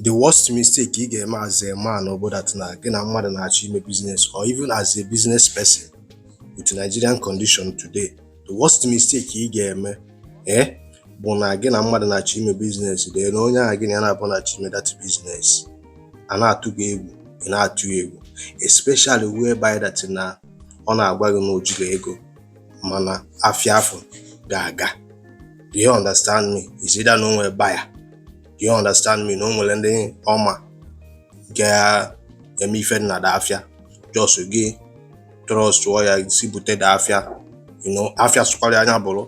The worst mistake ị ga-eme as a man bụ that na gị na mmadụ na-achọ ime business, or even as a business person with Nigerian condition today, the worst mistake ị ga-eme bụ na gị na mmadụ na-achọ ime business, then onye ahụ gị na ya na-abụ na-achọ ime that business a na-atụ gị egwu, ị na-atụ ya egwu, especially whereby that na ọ na-agwa gị na o jighị ego, mana afịa afọ ga-aga. Do you understand me? Is either na o nwere buyer, do you understand me, na o nwere ndị ọma ga-eme ife dị na the afịa, just gị trust ya si bute the afịa, afịa sụkwara anya bụrụ.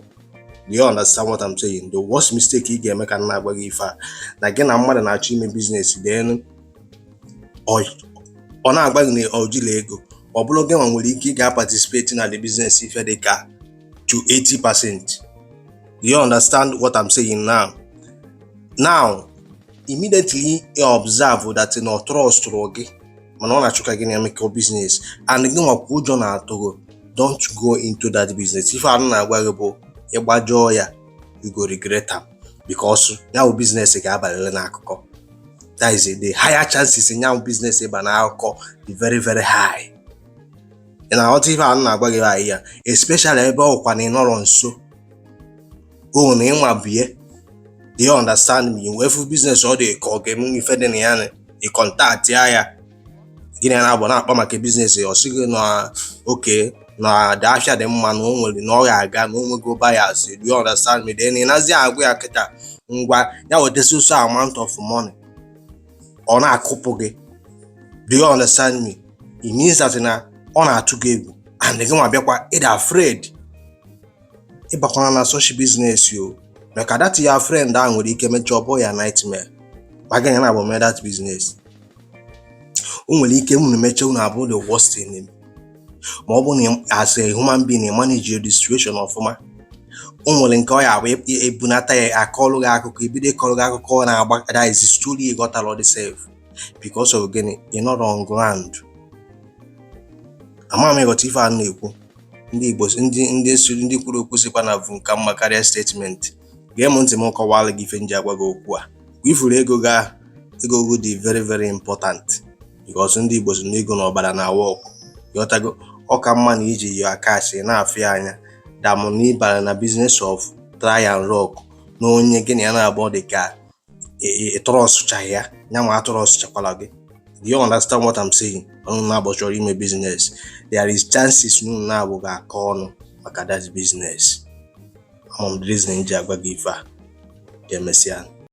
Do you understand what I'm saying? The worst mistake ị ga-eme, ka m na-agwa gị ife a, na gị na mmadụ na-achọ ime business, then ọ na-agwa gị na ọ jiri ego, ọ bụrụ gị nwa nwere ike ị ga-participate na the business ife dị ka to 80%. Do you understand what I'm saying now? Now, immediately you observe that na ọ trust gị, mana ọ na-achọ ka gị na-emekọ business, and gị nwakwa ụjọ na-atụ gị, don't go into that business. Ife a m na-agwa gị bụ ịgbajọọ ya, you go regret am, because ya bụ business ga-abalịrị n'akụkọ. That is the higher chances ya bụ business ịba n'akụkọ dị very very high. Ị na-aghọta ife a m na-agwa gị anyị ya? Especially ebe ọkwa na ị nọrọ nso o na ịnwa bie. Do you understand me? Wee fụ business, ọ dị ka ọ ga-eme ife dị na ya, na ị contact ya, ya gị na ya na-abụ na-akpa maka business, ọ sị gị na oke na the afịa dị mma, na o nwere, na ọ ga-aga, na o nwego buyers. Do you understand me? Then ị nazi agwa ya kịta, ngwa, ya weta so so amount of money, ọ na-akụpụ gị. Do you understand me? It means that na ọ na-atụ gị egwu, and gị nwa bịakwa ịdị afraid ịbakwana na such business o, maka that your friend ahụ nwere ike mechaa ọ bụ ya nightmare. Ma gị na abụ mee that business, o nwere ike unu mechaa unu abụ the worst enemy, ma ọ bụ na as a human being manage the situation ọfụma. O nwere nke ọ ya abụ ebunata ya, akọlụ gị akụkọ, ebido ịkọlụ gị akụkọ, ọ na-agba, that is story ịghọtara dị sef, because of gịnị? Ị nọrọ on ground. Ama m ịghọta ife a na-ekwu. Ndị Igbo, ndị siri, ndị kwuru okwu sikwa na vu nka mma karịa statement. Gee m ntị, m kọwalụ gị ife nji agwa gị okwu a. Ifuru ego gị ahụ, ego gị dị very very important, because ndị Igbo si na ego na ọbara na awa ọkụ. Ịghọtago? Ọ ka mma na iji your cash na-afụ ya anya than na ịbara na business of try and luck na onye gị na ya na-abụọ dị ka ịtrọsụchaghị ya, ya ma atrọsụchakwala gị. Do you understand what I'm saying? Unu na-abụ chọrọ ime business, there is chances na unu na-abụ ga-akọ ọnụ maka that business. Ama m the reason m ji agwa gị ife a. Ga-emesịa.